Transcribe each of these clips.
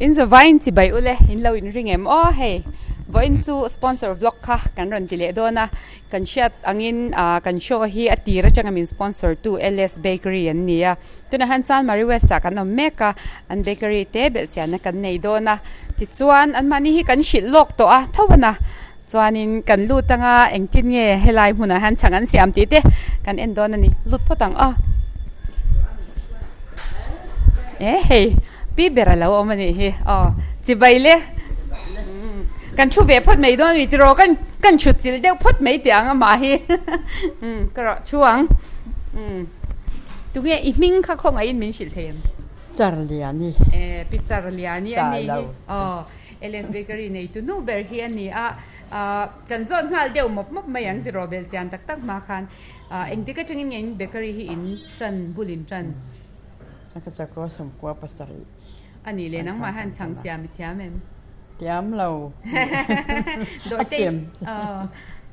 In zavai in chibai ule in lo in ring em aw hei vawiin chu sponsor vlog kha kan rawn ti leh dawn a kan hriat angin ah kan show hi a tir atanga min sponsor tu LS bakery an ni a tunah hian Chanmari west ah kan awm mek a an bakery te belhchianna kan nei dawn a tichuan anmahni hi kan hrilh lawk tawh a tho a na chuanin kan lut anga engtin nge helai hmunah hian chhang an siam tih te kan en dawn a ni lut phawt ang aw eh hei pi ber a lo awm a nih hi aw chibai le kan thu ve phawt mai dawn a ni tiraw kan kan thut chilh deuh phawt mai tih ang amah hi ka rawh thu ang tunge i hming kha khawngaihin min hrilh thei em Charliani eh pi Charliani a nih hi aw. LS Bakery neitu nu ber hi a ni a, kan zawt nghal deuh mawp mawp mai ang tiraw belchian tak tak hma khan engtik atangin nge in bakery hi in tan bul in tan? Ka chakua sawmkua pasarih. A nih leh nangmah hian chhang siam i thiam em? Thiam lo. A siam.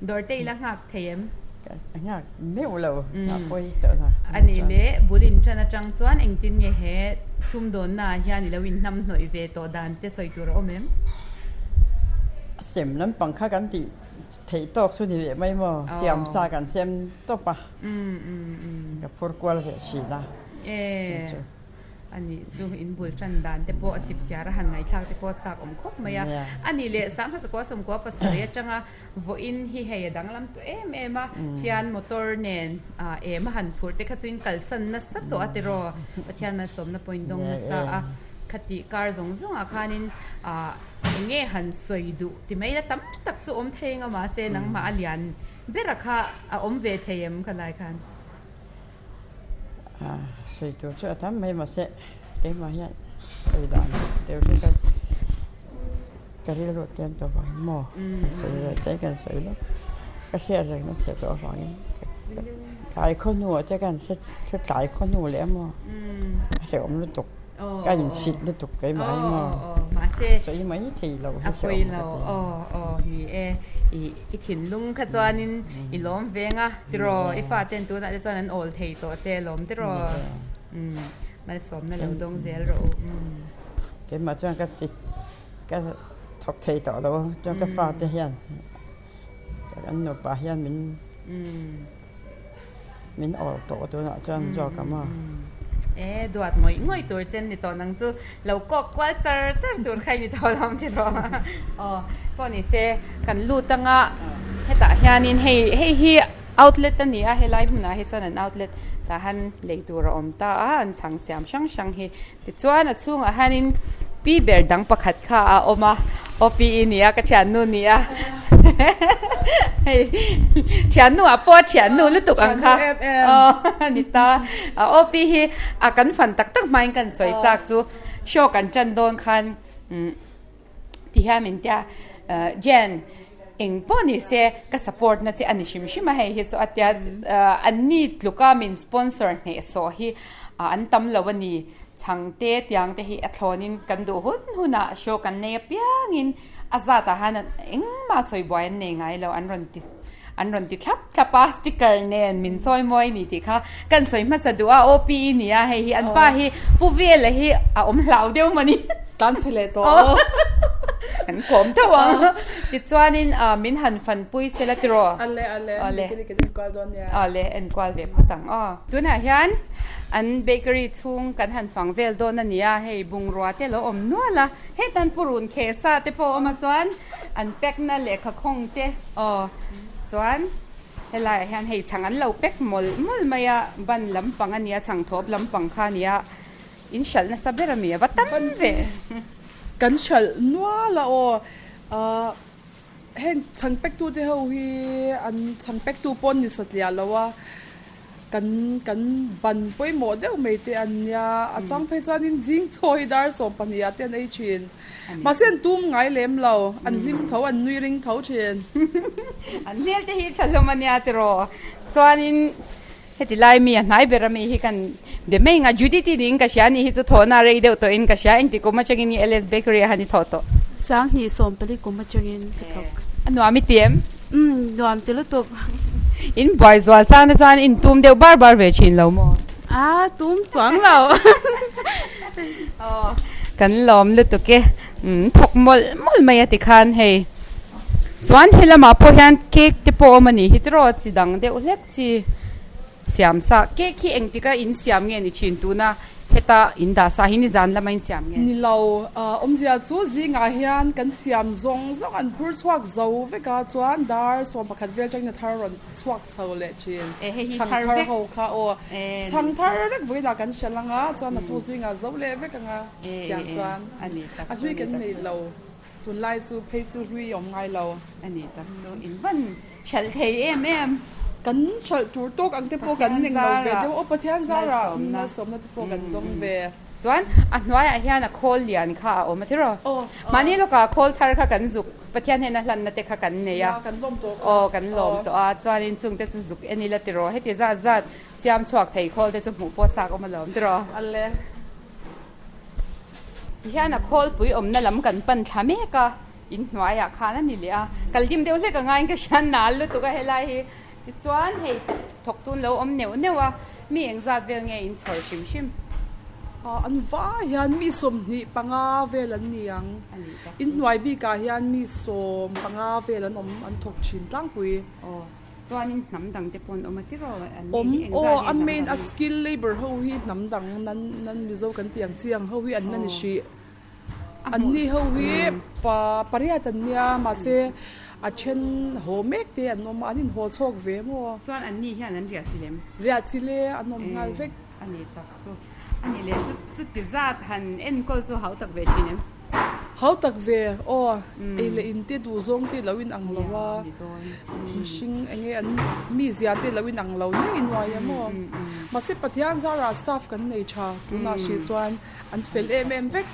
Dawrte i la nghak thei em? A nghak meuh lo, a pawi tawh la. A nih leh bul in tan atang chuan engtin nge he sumdawnna ah hian i lo inhnam hnawih ve tawh dan te sawi tur a awm em? A sem lampang kha kan tih theih tawk chu ni ve mai maw? Siam sa kan sem tawp a, ka phur kual ve thin a. A nih chu in bul tan dan te pawh a chip chiar a han ngaihthlak te pawh a chak awm khawp mai a. A nih leh Sangha Zakua Sawmkua pasarih atanga vawiin hi hei a danglam tawh em em a, hian motor nen em a han phurh te kha chu in kalsan nasa tawh a tiraw Pathian malsawmna pawh in dawng nasa a, khatih kar zawng zawngah khanin eng nge han sawi duh ti mai la tam tak chu awm thei anga mahse nangmah a lian bera kha a awm ve thei em khalai khan. Sawi tur chu a tam mai mahse keimah hian sawi dan deuh hi ka ka rilru tlem tawh avangin maw kan sawi ve te kan sawi lawk ka hriat reng na chhe tawh avangin tlai khaw hnuah te kan hre tlai khaw hnu leh emaw a hrehawm lutuk ka insit lutuk keimah hi maw sawi mai thei lo hi hrehawm ka ti. I thinlung kha chuanin i lawm veng a tiraw i faten tunah te chuan an awl thei tawh che lawm tiraw umm malsawmna lo dawng zel rawh u umm. Keimah chuan ka ti ka thawk thei tawh lo a chuan ka fate hian kan nupa hian min min awl tawh tunah chuan zawk ang maw. E duat ngawih ngawih tur chen ni tawh nang chu lo kawk kual char char tur kha i ni tawh lo ang tiraw aw pawh ni se kan lut anga hetah hianin hei hei hi outlet a ni a helai hmunah hi chuan an outlet tah hian lei tur a awm ta a an chhang siam hrang hrang hi Tichuan a chhungah hianin pi ber dang pakhat kha a awm a, aw pi i nia ka thiannu nia hei thiannu ah pawh a thiannu lutuk ang kha aw a ni ta aw pi hi a kan fan tak tak hmain kan sawi chak chu show kan tan dawn khan umm ti hian min tia Jen eng pawh ni se ka support na che a ni hrim hrim a hei hi chu a tia an ni tluka min sponsor hnehsawh hi An tam lo a ni. Chhangte tiang te hi a thlawnin kan duh hun hunah show kan nei apiangin a zatah hian engmah sawi buai an nei ngai lo an rawn ti an rawn ti thlap thlap a sticker nen min chawi mawi a ni tih kha kan sawi hmasa duh a OP ni a hei hi an pa hi Pu Vela hi a awm hlau deuh mawni. Tan chhe leh tawh aw. Kan kawm tho ang. Tichuanin min han fanpui sela tiraw. Ale ale. Ale. Kan enkual dawn nia. Ale enkual ve phawt ang aw. Tunah hian an bakery chhung kan han fang vel dawn a ni a, hei bungrua te lo awm nual a, hetan purun kheh sa te pawh a awm a chuan an pack na lehkha khawng te aw chuan helaiah hian hei chhang an lo pack mawlh mawlh mai a, ban lampang a nia chhang thawp lampang kha a nia, in hralh nasa ber a mi a va tam ve. Kan hralh nual a aw ah. Heng chhang pektu te ho hi an chhang pektu pawh an ni satliah lo a, kan kan ban pawimawh deuh mai te an nia, a chang phei chuanin zing chaw hi dar 12 ah te an ei thin. Mahse an tum ngai lem lo, an hlim tho, an nui ring tho thin. An hmel te hi tha hlawm a nia tiraw? Chuanin heti lai mi a hnai ber ami hi kan be mai nga, Judith i niin ka hria a nih hi chu thawhna rei deuh tawhin ka hria, engti kum atangin nge LS Bakery a han i thawh tawh? Sanghnih 40 kum atangin ka thawk. A nuam i ti em? Umm, nuam ti lutuk. In buai zual chang te chuan in tum deuh bar bar ve thin lo maw? A, tum chuang lo. Aw, Kan lawm lutuk e. Umm thawk mawlh mawlh mai a tikhan hei. Chuan helamah pawh hian cake te pawh a awm a nih hi tiraw chi dang deuh hlek chi siam sa cake hi engtika in siam nge ni thin tuna heta in dah sa hi nizan lama in siam nge? Ni lo, awmzia chu zingah hian kan siam zawng zawng an phur chhuak zo vek a chuan dar 11 vel atangin a thar rawn chhuak chho leh thin. Chhang thar ho kha aw chhang thar vek vawiinah kan hria lang a chuan a tu zingah zo leh vek ang a tiang chuan a hlui kan nei lo tunlai chu phei chu hlui a awm ngai lo. A ni tak chu in van hralh thei em em. Kan hralh tur tawk ang te pawh kan eng lo ve deuh aw Pathian zarah malsawmna te pawh kan dawng ve. Chuan a hnuaiah hian a khawl lian kha a awm a tiraw? Mahni lawkah khawl thar kha kan zuk Pathian hnena hlanna te kha kan nei a. Aw kan lawm tawh a, chuanin chungte chu zuk en ila tiraw? Heti zat zat siam chhuak thei khawl te chu hmuh pawh chak awm alawm tiraw? Tihian a khawlpui awmna lam kan pan thla mek a, in hnuaiah khan a ni leh a, kal dim deuh hlek a ngaiin ka hria nal lutuk a helai hi. Tichuan hei thawk tun lo awm neuh neuh a, mi engzat vel nge in chhawr hrim hrim? An vai hian mi 25 vel an ni ang. In hnuai bikah hian mi 15 vel an awm an thawk thin tlangpui. Aw, chuanin hnam dang te pawh an awm a tiraw? An ni hi engzat nge hnam dang? Aw, a main a skill labour ho hi hnam dang nan nan Mizo kan tih ang chi ang ho hi an la ni hrih. An ni ho hi pa pariat an nia mahse a then haw mek te an awm a an inhaw chhawk ve maw. Chuan an ni hian an riah chi lem. Riah chi le an awm nghal vek. A ni tak chu. A ni leh chu chuti zat han enkawl chu hau tak ve thin em? Hau tak ve aw ei leh in te duh zawng te lo in ang lo a mihring eng nge an mizia te lo in ang lo ngei nuai a maw. Mahse Pathian zarah staff kan nei tha tunah hrih chuan. An fel em em vek.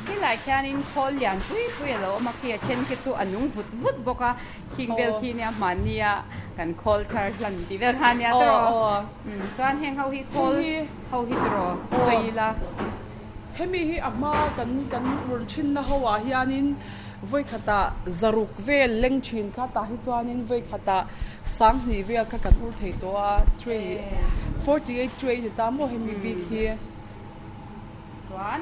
Helai khianin khawl lian pui pui a lo awm a, khi a then khi chu a nung vut vut bawk a, khing vel khi nia hmannia kan khawl thar hlan tih vel kha nia tiraw. Chuan heng ho hi khawl ho hi tiraw sawi ila. Hemi hi a hma kan kan rawn thinna ho ah hianin vawikhatah zaruk vel leng thin kha tah hi chuanin vawikhatah 2000 vel kha kan ur thei tawh a, tray 48 tray ni ta maw hemi bik hi. Chuan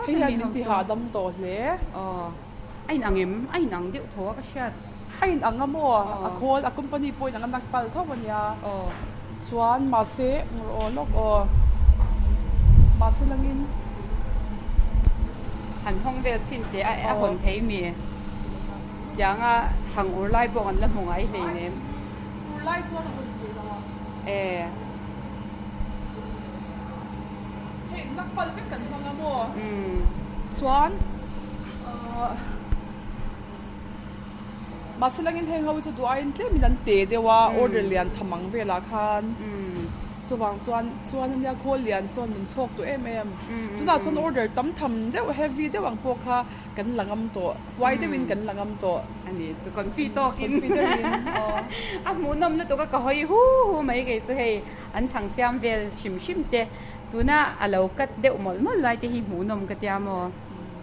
hei hian min ti hahdam tawh hle. Aw a inang em? A inang deuh tho a ka hriat. A inang a maw? A khawl a company pawh inang a nak pal tho a nia. Aw. Chuan mahse aw lawk aw mahse langin. Han hawng vel chin teh a a hawn thei mi? Tianga chhang ur lai pawh kan la hmu ngai hleinem. Ur lai chuan a hawn thei lo a. E. Hei nak pal vek kan hmang a maw? Chuan mahse langin heng ho hi chu duh aiin tlemin an te deuh a order lian tham ang velah khan chuvang chuan chuan ania khawl lian chuan min chhawk tawh em em tunah chuan order tam tham deuh heavy deuh ang pawh kha kan la ngam tawh huai deuhin kan la ngam tawh. A ni chu confi tawkin a hmuhnawm lutuk a ka hawi hu hu mai kei chu hei. An chhang siam vel hrim hrim te, tuna a lo cut deuh mawlh mawlh lai te hi hmuhnawm ka tia maw?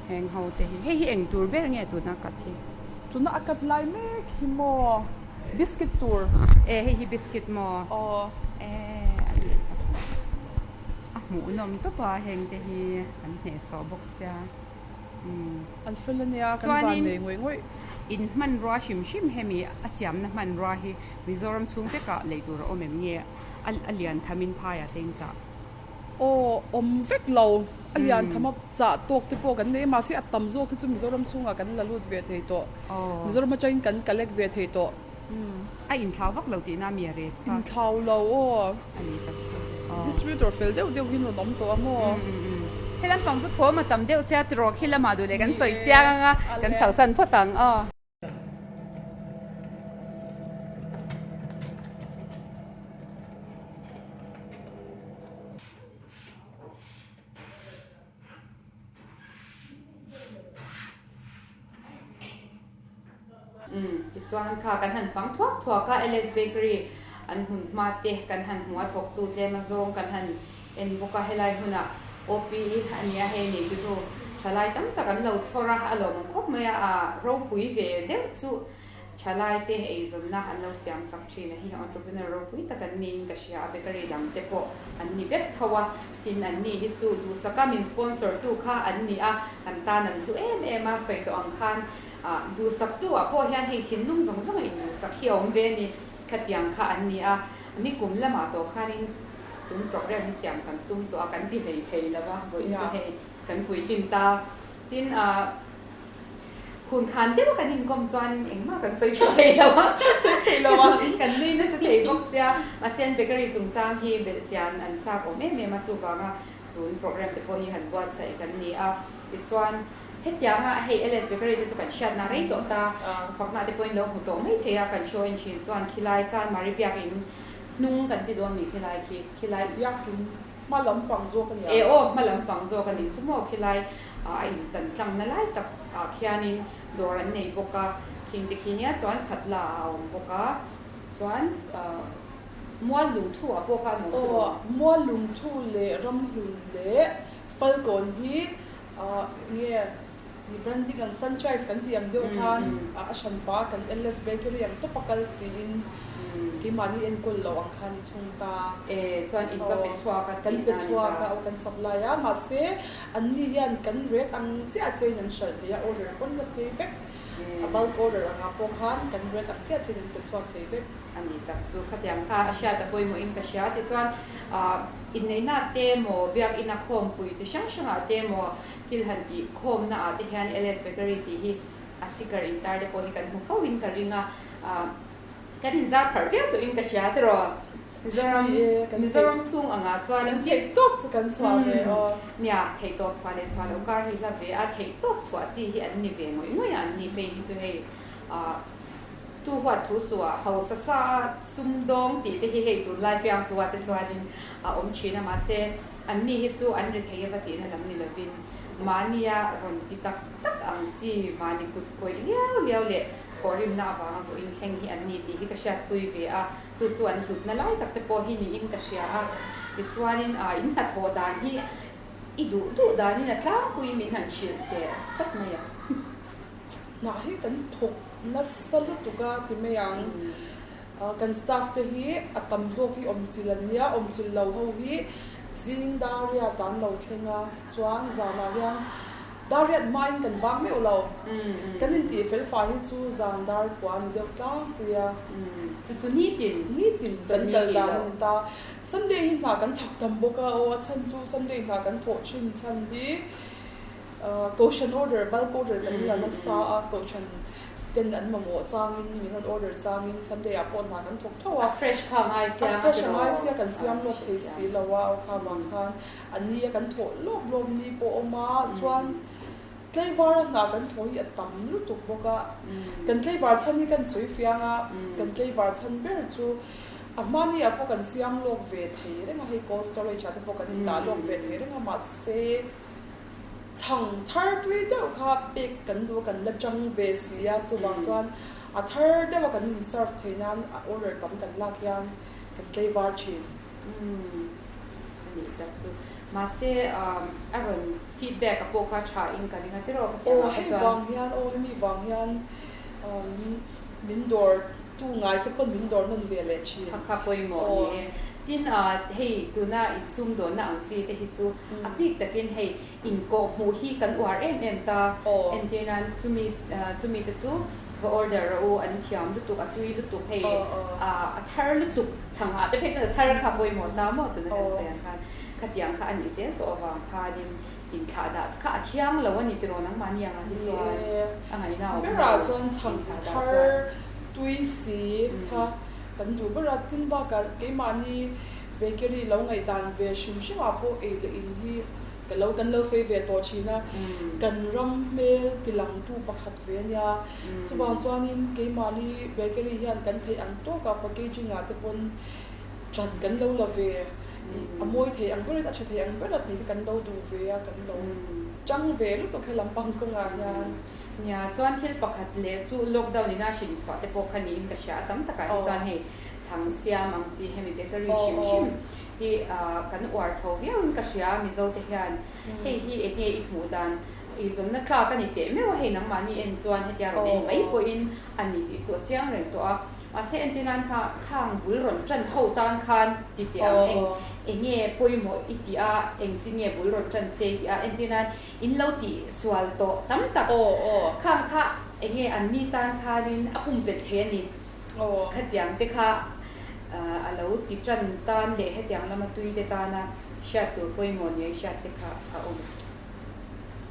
Heng ho te hi, hei hi eng tur ber nge tuna cut hi? Tuna a cut lai mek hi maw? Biscuit tur. E hei hi biscuit maw? Aw. E a ni tak a hmuhnawm tawp a heng te hi an hnehsawh bawk sia. An fel a nia, kan van nei ngawih ngawih. In hmanrua hrim hrim hemi a siamna hmanrua hi Mizoram chhung vekah lei tur a awm em nge a lian thamin phaiah te in chah? Aw, awm vek lo. A lian tham a chah tawk te pawh kan nei a, mahse a tam zawk hi chu Mizoram chhungah kan la lut ve thei tawh. Mizoram atangin kan collect ve thei tawh. A inthlau vak lo tihna mi a ret kha? Inthlau lo aw. A ni tak chu. Distributor fel deuh deuh hi rawn awm tawh a maw? He lampang chu thawm a tam deuh sia tiraw khi lamah duh leh kan sawi chiang ang a, kan chhohsan phawt ang aw. Umm tichuan kha kan han fang thuak thuak a LS Bakery an hmun hma te kan han hmu a thawktu tlem a zawng kan han en bawk a helai hmunah OP a ni a hei nei chu nu thalai tam tak an lo chhawr a a lawmawm khawp mai a a ropui ve deuh chu. Thalaite eizawnna an lo siam sak thin a hi entrepreneur ropui tak an niin ka hria a, bakery dang te pawh an ni vek tho a, tin an ni hi chu duhsaka min sponsor tu kha an ni a, kan tan an hlu em em a, sawi tawh ang khan ah duhsak tu ah pawh hian hei thinlung zawng zawng a induhsak hi a awm ve a ni, khatiang kha an ni a, nikum lamah tawh khanin tun program hi siam kan tum tawh a, kan ti hlei thei lo va, vawiin chu hei kan puitlin ta, tin ah. Hun khan deuh a kan inkawm chuan engmah kan sawi tha thei lo a, sawi thei lo a, kan nui nasa thei bawk sia. Mahse an bakery chungchang hi belh chian an chak awm em em a, chuvanga tun program te pawh hi han buatsaih kan ni a. Tichuan hetianga hei LS Bakery te chu kan hriatna rei tawh ta, fakna te pawhin lo hmu tawh mai thei a, kan show en thin chuan khilai Chanmari biakin hnung kan ti dawn mi khilai khi, khilai biakin hma lampang zawk a ni a. E aw, hma lampang zawk a ni chu maw khilai a in tan tlangna lai tak ah khianin dawr an nei bawk a, khing te khi nia chuan khat la a awm bawk a, chuan mual lungthu ah pawh khan a awm tawh. Aw, mual lungthu leh ramhlun leh falkawn hi nge ni branding ang franchise kan tih ang deuh khan a hranpa kan LS Bakery ang tawpa kal siin keimahni enkawl loh ang khan i chhung ta. E, chuan in va pe chhuak a tih na ni ta. Kan pe chhuak a, aw kan supply a, mahse Anni hian kan rate ang chiah chein an hralh thei a, order pawn la phei vek. A bulk order angah pawh khan kan rate ang chiah chein an pe chhuak thei vek. A ni tak chu khatiang kha a hriat a pawimawhin ka hria. Tichuan inneihna te emaw, biakina khawmpui chi hrang hrangah te emaw thil han tih khawmna ah te hian LS Bakery tih hi a sticker intar te pawh hi kan hmu fo in ka ring a. Kan inzar pharh viau tawhin ka hria tiraw? Mizoram Mizoram chhung angah chuan Kan theih tawp chu kan chhuah ve aw. Nia, theih tawp chhuah leh chhuah loh kar hi hla ve a, theih tawp chhuah chi hi an ni ve ngawih ngawih a, an ni phei hi chu hei tu huat thu suah hausa sa a sum dawng tih te hi hei tunlai fiamthu ah te chuanin a awm thin a, mahse an ni hi chu an ri thei ava tihna lam ni lovin mahnia rawn ti tak tak ang chi mahni kut kawih liau liau leh thawhrimna avanga vawiin thleng hi an ni tih hi ka hriatpui ve a. Chu chu an hlutna lai tak te pawh hi niin ka hria a, tichuanin in hnathawh dan hi i duh duh danin a tlangpui min han hrilh teh phawt mai a. Hnah hi kan thawk nasa lutuk a ti mai ang. Kan staff te hi a tam zawk hi awmchilh an nia, awmchilh lo ho hi zing dariat an lo thleng a, chuan zanah hian Dariat hmain kan bang meuh lo. Kan intih fel fai hi chu zan dar kua a ni deuh tlangpui a. Chu chu nitin. Nitin kan kal dan a ni ta. Sunday hi hna kan thawk tam bawk a, aw a chhan chu Sunday hna kan thawh thin chhan hi Kohhran order, bulk order kan la nasa a, Kohhran ten an mamawh changin min rawn order changin Sunday ah pawh hna kan thawk tho a. A fresh kha a ngai sia. A fresh a ngai sia kan siam lawk thei si lo a, aw kha vang khan. A ni a kan thawh lawp lawp ni pawh awm a, chuan tlaivar a hna kan thaw hi a tam lutuk bawk a, kan tlaivar chhan hi kan sawi fiang a, kan tlaivar chhan ber chu a hmani ah pawh kan siam lawk ve thei reng a, hei cold storage ah te pawh kan indah lawk ve thei reng a, mahse chhang thar tui deuh kha pek kan duh a, kan la chang ve si a, chuvang chuan a thar deuh a kan in serve theih nan a order tam kan lak hian kan tlaivar thin. Umm a nih tak chu. Mahse a rawn feedback a pawh kha tha in ka ring a tiraw ka tiang ah kha chuan. Aw hei vang hian aw hemi vang hian min dawr tu ngai te pawn min dawr nawn ve leh thin. Kha kha pawimawh ni e. Tin hei tuna insum dawnna ang chi te hi chu a bik takin hei inkawh hmuh hi kan uar em em ta. Entir nan chumi chumi te chu va order rawh u an thiam lutuk a tui lutuk hei a thar lutuk chhangah te phei chuan a thar kha pawimawh ta maw tuna kan sawi ang khan khatiang kha a nih zel tawh avang khanin inthlah dah kha a thiang lo a ni tiraw nangmahni angah hi chuan a ngaihna a awm lo berah chuan chhang thar tui si kha kan duh ber a tin bakah keimahni bakery lo ngaihdan ve hrim hrim ah pawh ei leh in hi Ka lo kan lo sawi ve tawh thin a, kan ram hmel tilangtu pakhat ve a nia. Chuvang chuanin keimahni bakery hian kan theih ang tawkah packaging ah te pawn ṭan kan lo la ve, a mawi thei ang berin a ṭha thei ang ber a tih hi kan lo duh ve a, kan lo ṭang ve lutuk he lampang kawngah hian. Nia, chuan thil pakhat leh chu lockdown ina hrin chhuah te pawh kha niin ka hria a, tam takah hi chuan hei chhang siam ang chi hemi bakery hrim hrim hi kan uar chho viau in ka hria Mizo te hian hei hi eng nge i hmuh dan Eizawnna tlak a ni teh meuh a, hei nangmahni en chuan hetia rawn en mai pawhin a ni tih chu a chiang reng tawh a. Mahse entir nan kha khang bul rawn tan ho tan khan ti teh ang eng eng nge pawimawh i tih a, engtin nge bul rawn tan se i tih a, entir nan in lo tih sual tawh tam tak khang kha eng nge an ni tan khanin a pumpelh thei a ni. Khatiang te kha a lo ti tan tan leh hetiang lama tui te tana hriat tur pawimawh ni a i hriat te kha a awm.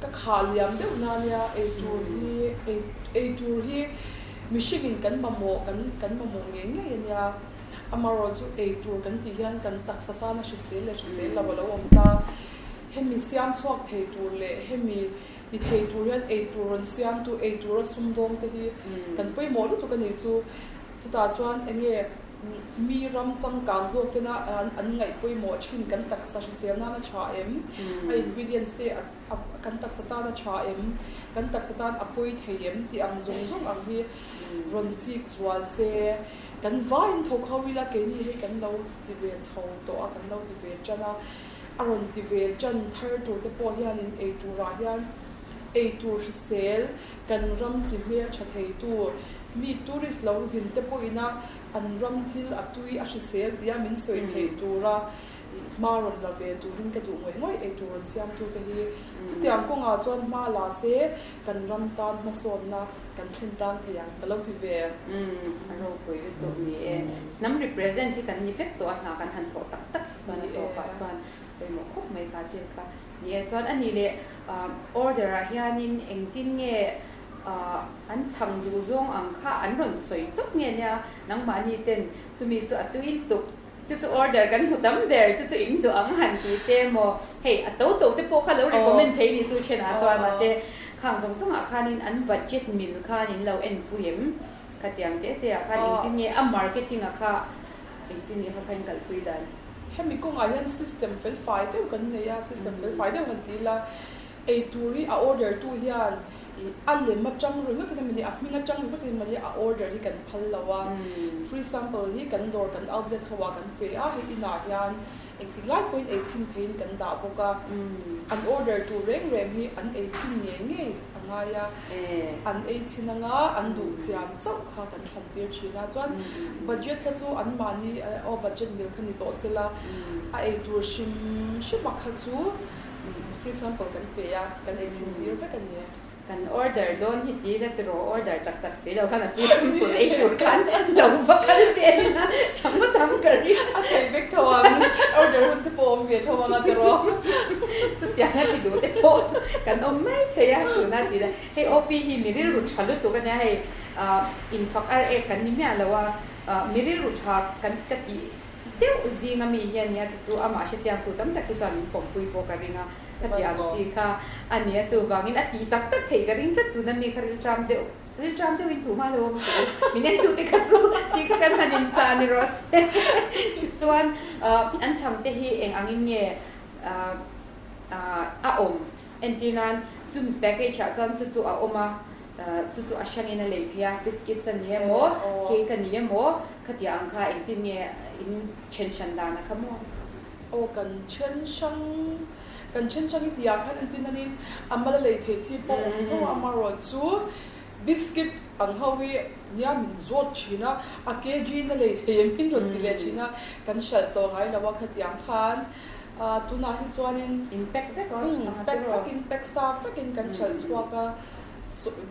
Ka khah liam deuh na nia eitur hi eitur hi mihringin kan mamawh kan kan mamawh ngei ngei a nia amaherawh chu eitur kan tih hian kan taksa tana hrisel leh hrisel lo a lo awm ta hemi siam chhuak thei tur leh hemi ti thei tur hian eitur rawn siamtu eitura sumdawng te hi kan pawimawh lutuk a ni chu chutah chuan enge Mi ram changkang zawk tena an ngaih pawimawh thin kan taksa hrisel nan a tha em? A ingredients te kan taksa tan a tha em? Kan taksa tan a pawi thei em? Tih ang zawng zawng ang hi rawn chik zual se. Kan vaiin thawk ho ila keini hei kan lo ti ve chho tawh a, kan lo ti ve tan a. A rawn ti ve tan thar tur te pawh hianin ei turah hian ei tur hrisel kan ram ti hmel tha theitu mi tourist lo zin te pawhina an ram thil a tui a hrisel tia min sawi theih tura hma rawn la ve turin ka duh ngawih ngawih ei tur rawn siamtute hi. Chutiang kawngah chuan hma la se kan ram tan hmasawnna kan thlen tlang thei ang ka lo ti ve. Umm a ropui lutuk ni e. Hnam represent hi kan ni vek tawh a hna kan han thawh tak tak hi chuan a tawpah chuan pawimawh khawp mai kha thil kha ni e. Chuan a nih leh order ah hianin engtin nge An chhang duh zawng ang kha an rawn sawi tawp nge nia, nangmahni ten chumi chu a tui lutuk, chu chu order kan hmu tam ber, chu chu in duh ang han ti te maw, hei a to to te pawh kha lo recommend thei ni chu thenah chuan mahse khang zawng zawngah khanin an budget mil khan in lo enpui em khatiang te te ah khan engtin nge a marketing ah kha engtin nge kha kha in kalpui dan. Hemi kawngah hian system felfai deuh kan nei a, system felfai deuh han ti ila Eitur hi a order tu hian ih a lem atang ringawt in emawni a hming atang ringawt in emawni a order hi kan phal lo a, free sample hi kan dawr kan outlet ho ah kan pe a, hei inah hian engtik lai pawhin ei chhin theihin kan dah bawk a, an order tur reng reng hi an ei chhin ngei ngei a ngai a, an ei chhin anga an duh chian chauh kha kan thlan tir thin a, chuan budget kha chu anmahni aw budget mil kha ni tawh sela a eitur hrim hrim a kha chu. Free sample kan pe a, kan ei chhin tir vek a ni. Kan order dawn hi ti ila tiraw order tak tak si lo khan a free sample ei tur khan lo va kal vel a, tha ngawt ang ka ring. A thei vek tho ang, order hun te pawh awm ve tho ang a tiraw. Chutiang a ti duh te pawh kan awm mai thei a tuna ti ila hei OP hi mi rilru tha lutuk a nia hei infak ar ek kan ni miah lo a, mi rilru tha kan ka tih Deuh zinga mi hi a nia, chu chu amah hrechiangtu tam tak hi chuan min pawmpui pawh ka ring a, ka tih ang chi kha a nia, chuvangin a tih tak tak theih ka ring tlat tuna mi kha rilṭam deuh, rilṭam deuhin tu hma lo awm suh u, min entute kha chu tih kha kan han inchah ni rawh se. Tichuan an chhangte hi eng angin nge a awm entir nan chumi package ah chuan chu chu a awm a, Chu chu a hrangin a lei phei a, biscuits a ni emaw, cake a ni emaw, khatiang ang kha engtin nge in then hran dan a kha maw? Aw kan then hrang, kan then hrang i tih ah khan entin anin a mal a lei thei chi pawh awm tho a, amaherawh chu biscuit ang ho hi nia min zawt thin a, a kg in a lei thei em min rawn ti leh thin a, kan hralh tawh ngai lo a khatiang khan tunah hi chuanin in pack vek a, pack vekin pack sa vekin kan hralh chhuak a.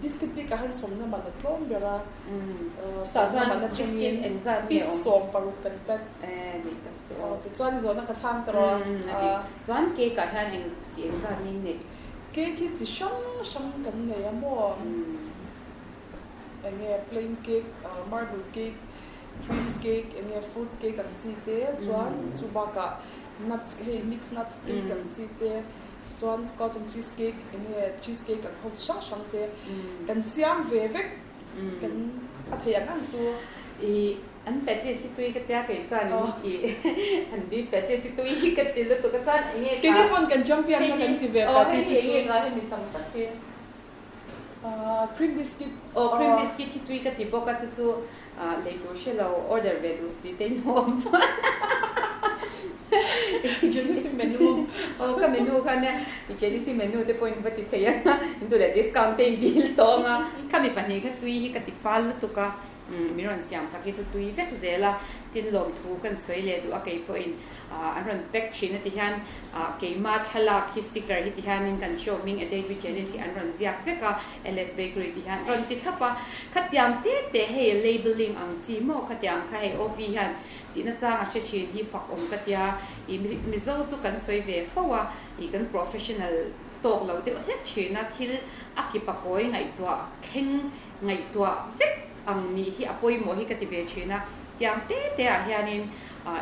Biscuit bik ah hian sawmna man a tlawm ber a, sawmna man atangin piece 16 kan pack. Tichuan zawhna ka chhang ta rawh a. Chuan cake ah hian eng chi engzat nge in neih? Cake hi chi hrang hrang kan nei a maw? Enge plain cake, marble cake, cream cake, enge fruit cake ang chi te chuan chu bakah nuts hei mix nuts cake ang chi te. Chuan cotton cheese cake eng nge cheese cake ang ho chi hrang hrang te kan siam ve vek kan a thei ang ang chu. I an patties hi tui ka tia kei chuan in i an beef patties hi tui hi ka ti lutuk a chuan eng nge kha. Keini pawn kan champion kha kan ti ve patties hi chu. Hei hi eng nge kha hemi chang tak hi. Cream biscuit. Aw cream biscuit hi tui ka ti bawk a chu chu lei tur hre lo order ve duh si te in awm chuan. Genesis menu. Aw ka menu kha nia Genesis menu te pawhin va ti thei a, in duh leh discount te in dil tawh ang a. Khami pahnih kha tui hi ka ti fal lutuk a, min rawn siam chak hi chu tui vek zel a, tin lawmthu kan sawi leh duh a kei pawhin an rawn pack thin a ti hian keima thlalak hi sticker hi ti hianin kan show hming A Date with Genesis hi an rawn ziak vek a, LS Bakery ti hian rawn ti thlap a, khatiang te te hei labelling ang chi maw khatiang kha hei OP hian Tihna chang a hre thin hi fak awm ka tia, i Mizo chu kan sawi ve fo a, i kan professional tawk lo deuh hlek thin a, thil a kipa kawi ngaihtuah thleng ngaihtuah vek ang nih hi a pawimawh hi ka ti ve thin a, tiang te te ah hianin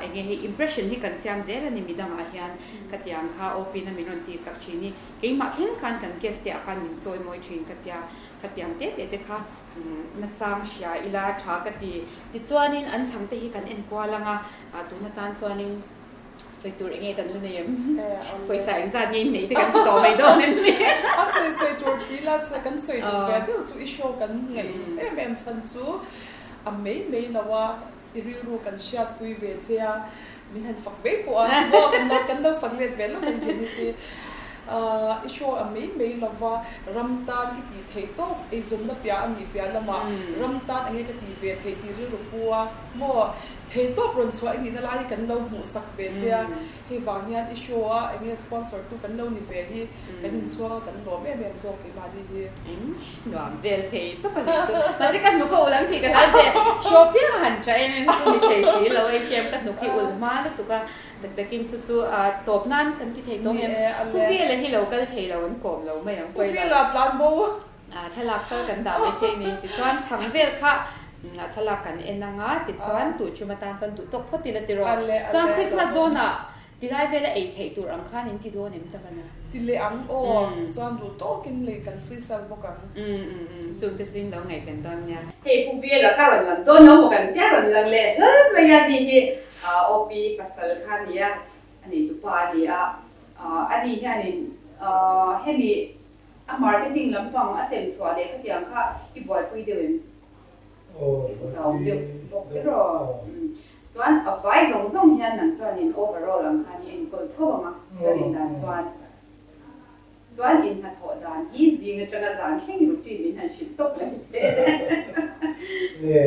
eng nge hei impression hi kan siam zel a ni midangah hian ka tiang kha open a min rawn tihsak thin hi keimah thleng khan kan guest te ah khan min chawi mawi thin ka tia, khatiang te te te kha. Nachang hria ila tha ka ti. Tichuanin an chhangte hi kan enkual ang a, tun atan chuanin sawi tur enge kan la nei em? Pawisa engzat nge in neih te kan ti tawh mai dawn em ni? A sawi sawi tur ti ila kan sawi duh ve deuh chu i show kan ngaih em em chhan chu a mai mai lo a, i rilru kan hriatpui ve che a, min han fak mai pawh a, maw kan lo kan lo fak let ve lawk ang tih ni si. I show a mai mai lo va, ram tan i tih theih tawp, eizawnna piah a nih piah lamah ram tan enge ka tih ve theih tih rilru pu a, maw thei tawp rawn chhuah i nihna lai hi kan lo hmuh sak ve che a, hei vang hian i show a enge sponsor tu kan lo ni ve hi kan inchhuang a kan lawm em em zawk keimahni hi. Nuam vel thei tawp a nih chu. Mahse ka hnuk a ulh ang tih ka hlau che. Show piang a han tah em em chu ni thei si lo ei hriam ka hnuk hi ulh hma lutuk a. Tak takin chu chu tawp nan kan ti thei tawng em. Pu Vela hi lo kal thei lo an kawm lo mai ang. Pu Vela tlan bo. Thlalak tal kan dah mai thei ni. Tichuan chhang vel kha thlalak kan en anga tichuan tuh chum atan chuan duh tawk phawt ila tiraw. Chuan Christmas dawnah Tilai vela ei theih tur ang khan in ti dawn em tak ana? Ti leh ang aw, chuan duh tawkin lei kan freestyle bawk ang. Umm chung te chu in lo ngaihven dawn nia. Hei Pu Biala kha rawn lang dawn lo maw kan tia rawn lang leh hlawr mai a ni hi OP pasal kha a ni a, a nei tupa a ni a, a ni hianin hemi a marketing lampang a sem chhuah leh khatiang kha i buaipui deuh em? Aw buaipui deuh bawk tiraw? Chuan a vai zawng zawng hian nang chuanin overall ang khan i enkawl tho ang a, ka rin dan chuan. Chuan in hnathawh dan hi zing atanga zan thleng routine min han hrilh tawp mai teh. Nge,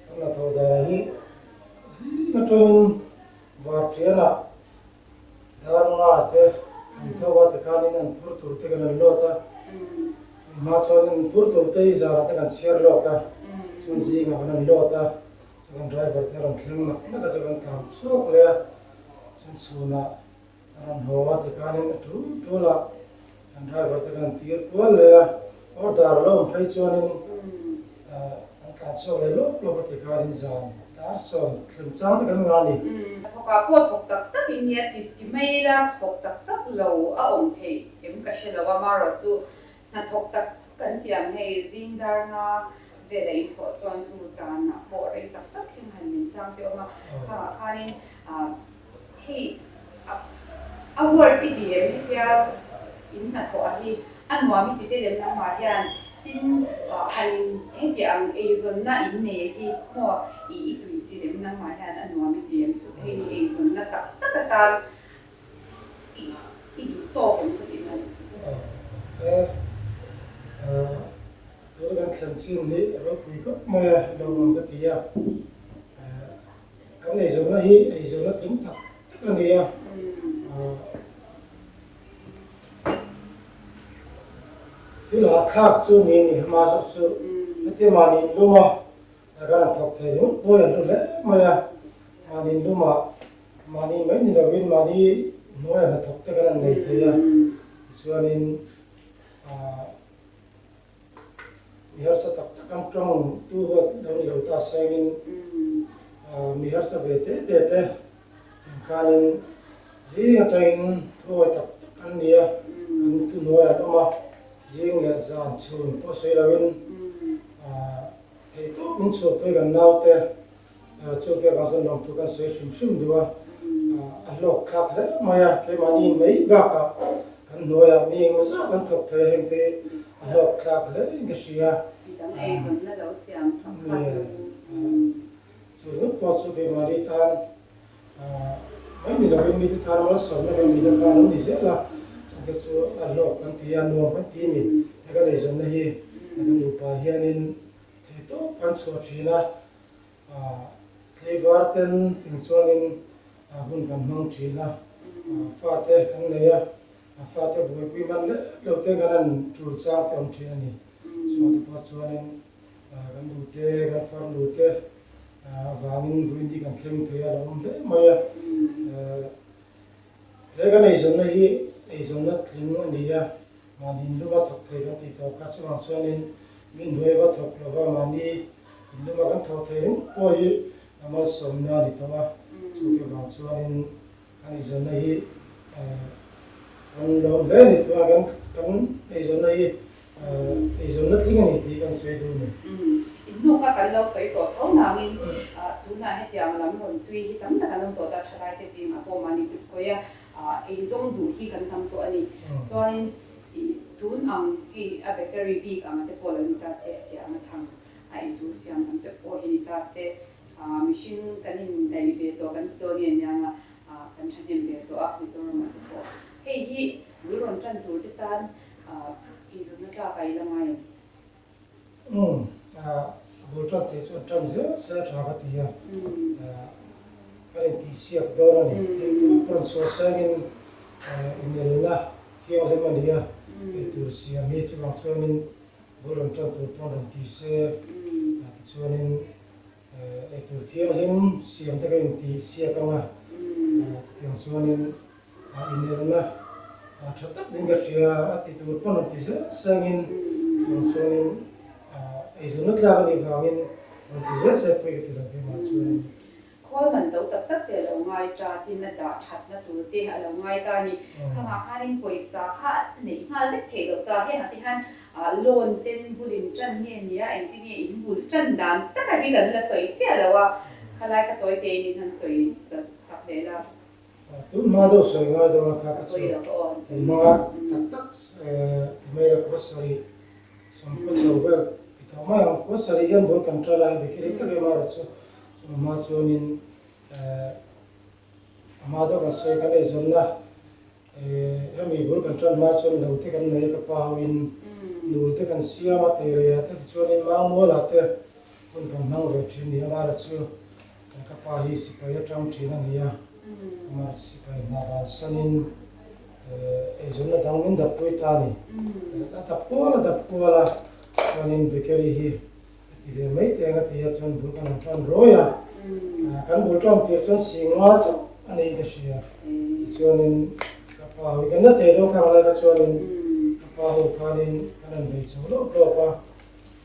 ka hnathawh dan hi zing atangin Varṭianah dar nga te an tho a tikhanin an phur tur te kan an lawt a, chumi hma chuanin an phur tur te hi zanah te kan chhiar lawk a, chuan zingah kan an lawt a, chuan kan driver te a rawn thleng nak nak a chuan kan tlan chhuak leh a, chuan chhunah a rawn haw a tikhanin a tul tul a, kan driver te kan an tir kual leh a, order a lo awm phei chuanin an tlan chhuak leh lawp lawp a tikhanin zan dar sawm thleng chang te kan ngah a ni. A thawkah pawh thawk tak tak in nia ti ti mai ila thawk tak tak lo a awm theih em ka hre lo a, marawh chu hna thawk tak kan tiang hei zing dar nga vela in thawh chuan chu zanah pawh rei tak tak thleng han min chang te awm a, khangah khanin Hei a word i ti em hetia in hnathawh a hi a nuam i ti te lem nangmah hian tin han in heti ang eizawnna in nei a hi maw i i tui chi lem nangmah hian a nuam i ti em chu hei eizawnna tak tak atan i i duh tawk em ka tihna a ni chu. He tuna kan thlen chin hi ropui khawp mai a lo ang ka ti a. Kan eizawnna hi eizawnna tling tak tak a ni a, thil hahthlak chu ni ni hma zawk chu hetia mahni in lum a, kan han thawk thei ringawt pawh hi a hlu hle mai a, mahni in lum ah mahni mai ni lovin mahni hnuaia hnathawk te kan han nei thei a, tichuanin ah. Mi harsa tak tak an tawng tu huat lo ni lo ta sengin mi harsa ve te te te engkhanin zing atangin thuawi tak tak an ni a, an thuhnuai an awm a, zing leh zan chhun pawh sawi loin theihtawp min chhuahpui kan naute Chutiang avang chuan lawmthu kan sawi hrim hrim duh a, a hlawk thlak hle mai a, keimahni mai bakah kan hnuaiah mi engemaw zat an thawk thei a, heng te hi a hlawk thlak hle in ka hria. Midang eizawnna lo siam sak kha. Chu ringawt pawh chu keimahni tan. Mai ni lovin mite tan malsawmna kan nihna kha a lo ni zel a, chungte chu a hlawk kan ti a, nuam kan ti a ni. He kan eizawnna hi kan nupa hianin theihtawp kan chhuah thin a, tleivar ten ting chuanin hun kan hmang thin a, fate kan nei a, fate buaipui hman lek lo te kan han tul chang te awm thin a ni. Chungah te pawh chuanin kan nute, kan farnute avangin vawiin kan thleng thei a lo awm hle mai a. He kan eizawnna hi eizawnna tling a ni a, mahni inluma thawk thei kan tih tawh kha chuvang chuanin mi hnuai va thawk lova mahni inluma kan thawk thei ringawt pawh hi a malsawmna a ni tawh a, chu te vang chuanin kan eizawnna hi kan lawm hle a ni tuna kan kan eizawnna hi Eizawnna tling a ni tih kan sawi duh a ni. Innu kha kan lo sawi tawh tho nangin tunah hetiang lam rawn tui hi tam tak an awm tawh ta, thalaite zingah pawh mahni kut kawia eizawng duh hi kan tam tawh a ni. Chuanin tun ang hei a bakery bik anga te pawh lo ni ta se, hetiang a chhang a eitur siam ang te pawh hi ni ta se, mihring kan indaih ve tawh kan ti dawn nge niang a, kan thahnem ve tawh a Mizoramah te pawh. Hei hi bul rawn tan tur te tan Eizawnna tlak a i la ngai em? Umm, bul tan te chuan tan zel se a tha ka ti a, kan intihsiak dawn a ni. Theihtawp rawn chhuah sangin inelna thianghlim a ni a, eitur siam hi chuvang chuanin bul rawn tan tur pawn rawn ti se, tichuanin Eitur thianghlim siam te ka inti siak ang a, chutiang chuanin inelna tha tak ding ka hria a ti tur pawn rawn ti zel sengin chuvang chuanin eizawnna tlak a nih vangin rawn ti zel se pawih ka ti lo keimah chuanin. Khawl man to tak tak te a lo ngai ta tin a dah thatna tur te a lo ngai ta a ni. Khangah khanin pawisa kha a neih nghal vek theih loh ta. Hengah te hian Loan ten bul in tan nge nia engti nge in bul tan dan taka hi kan la sawi chiah lo a, khalai kha tawi te in in han sawi sak leh la. Tun hma deuh sawi ngai dawn a kha ka chu tun hma tak tak ti mai la khaw sarih sawmkhaw chho vel ti tawh mai ang, khaw sarih hian bul kan tan a hei bikiri tak em a chu chumi hma chuanin a hma deuh kan sawi kan eizawnna Hemi bul kan tan hma chuan lo te kan nei a, ka pa hoin nul te kan siam a, Tereia te tichuanin Mangmuala te hun kan hmang ve thin ni. Amara chu ka pa hi sipai atang thin a ni a, Amara chu sipai hna bansanin eizawnna dang min dappui ta a ni. A dap kual a dap kual a, chuanin bakery hi a ti ve mai teng a ti a, chuan bul kan han tan rawi a, kan bul tan tir chuan singa chauh a nei ka hria, tichuanin ka pa ho hi kan la teh deuh khang lai kha chuanin ka pa ho khanin kan han bei chho lawp lawp a,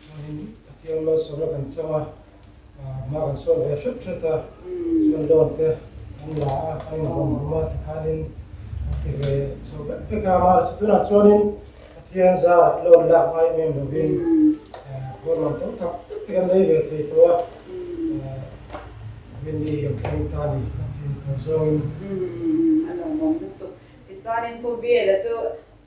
chuanin Pathian malsawmna kan chang a, hma kan sawn ve hret hret a, chuan loan te kan la a, kan invawm hlum a tikhanin kan ti ve chho vek vek a, amaherawhchu tunah chuanin Pathian zarah loan lak ngai em em lovin khawl man tam tak tak te kan nei ve thei tawh a, Winnie kan thleng ta ni kan ti ni tawh zawngin. A lawmawm lutuk. Tichuanin Pu Biela chu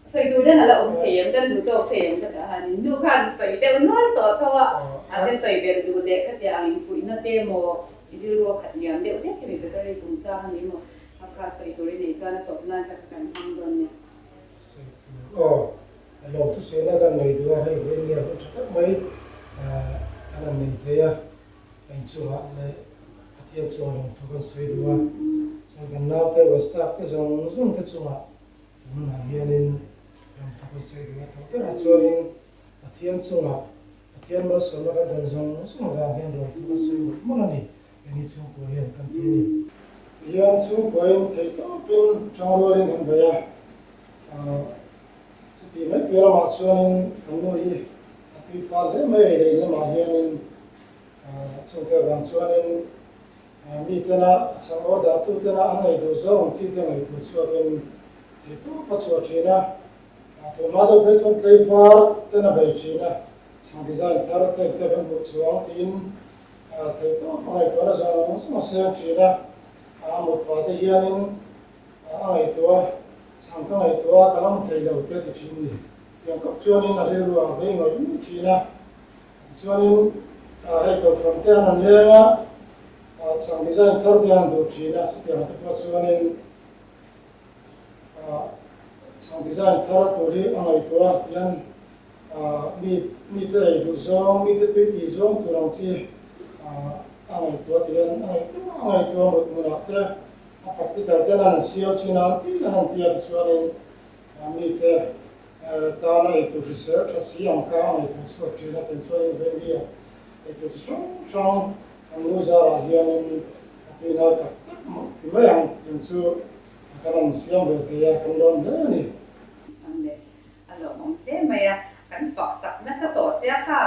sawi tur hian a la awm thei em, kan duh tawk thei em ka tah hanin nu khan sawi deuh nual tawh tho a, mahse sawi belh duh leh khatiang ang infuihna te maw i rilru a khat liam deuh hlek hemi bakery chungchang a ni maw, a kha sawi tur i neih chuan a tawp nan kha kan hmang dawn nia. Sawi tur aw, a lawm thusawiin a kan nei duh a, hei vawiin hun tha tak mai kan han nei thei a, a inchungah leh Pathian chungah lawm thu kan sawi duh a, chuan kan naute kan staff te zawng zawng te chungah tun hunah hianin lawm thu kan sawi duh a, tawh berah chuanin Pathian chungah Pathian malsawmna kan dawn zawng zawng avang hian lawm thu kan sawi mawlh mawlh a ni, keini chhungkua hian kan ti a ni. Tihian chhungkuain theihtawpin tangrualin kan bei a, Chuti mai piah lamah chuanin kan nu hi a tui fal hle mai a, lei lamah hianin chungte avang chuanin mi tena chhang awr dahtu tena an ngaih duh zawng chi te ngaihtuah chhuakin theihtawp a chhuah thin a, tunhma deuh phei chuan tlei var ten a bei thin a, chhang design thar te te kan hmuh chuang tiin theihtawp a ngaihtuahna zawng zawng a seng thin a, a mutpa te hianin A ngaihtuah a, chhang ka ngaihtuah a, ka lam thei lo te ti thin ni. Tiang kawp chuanin a rilru a vei ngawih ngawih thin a. Tichuanin hei kohhran te an rawn leng a, Chhang design thar te an duh thin a, chutiang te pawh chuanin chhang design thar tur hi a ngaihtuah a, tihian mi mite ei duh zawng, mite tui tih zawng tur ang chi a ngaihtuah tihian a ngaihtuah a ngaihtuah mut hmunah te a practical ten an han siam chin a, an ti an han ti a tichuanin mite tana ei tur hrisel tha si ang kha a ngaihtuah chhuak thin a, tichuanin Vengi-ah Eitur chi hrang hrang kan nu zarah hianin a tuinai tak tak ti mai ang tih chu kan rawn siam ve thei a, kan lawm hle a ni. Ang leh a lawmawm hle mai a, kan fak sak nasa tawh sia kha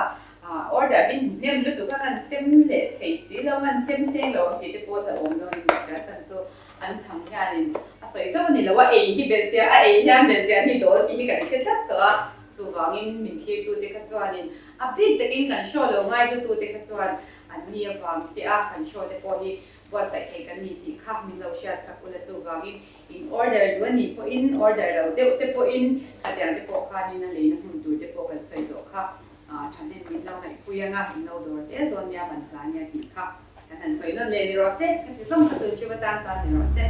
order hi hnem lutuk a kan sem leh thei si lo, an sem seng lo ang tih te pawh hlauhawm dawn in ka hria chhan chu an chhang hianin a sawi chauh a ni lo a, ei hi belhchiah a ei hian belhchiah hi dawl tih hi kan hre tlat tawh a, chuvangin min thlirtute kha chuanin A bik takin kan show lo ngaihlu-tute kha chuan an ni avang te a, kan show te pawh hi buatsaih thei kan ni tih kha min lo hriat sak ula chuvangin in order duh a nih pawhin order lo deuh te pawhin khatiang te pawh khanin a leina hmun tur te pawh kan sawi tawh kha thahnem min lo ngaihpui anga in lo dawr zel dawn nia ban hla nia tih kha kan han sawi nawn leh ni rawh se, khati zawng kha tun chu va tan chuan ni rawh se.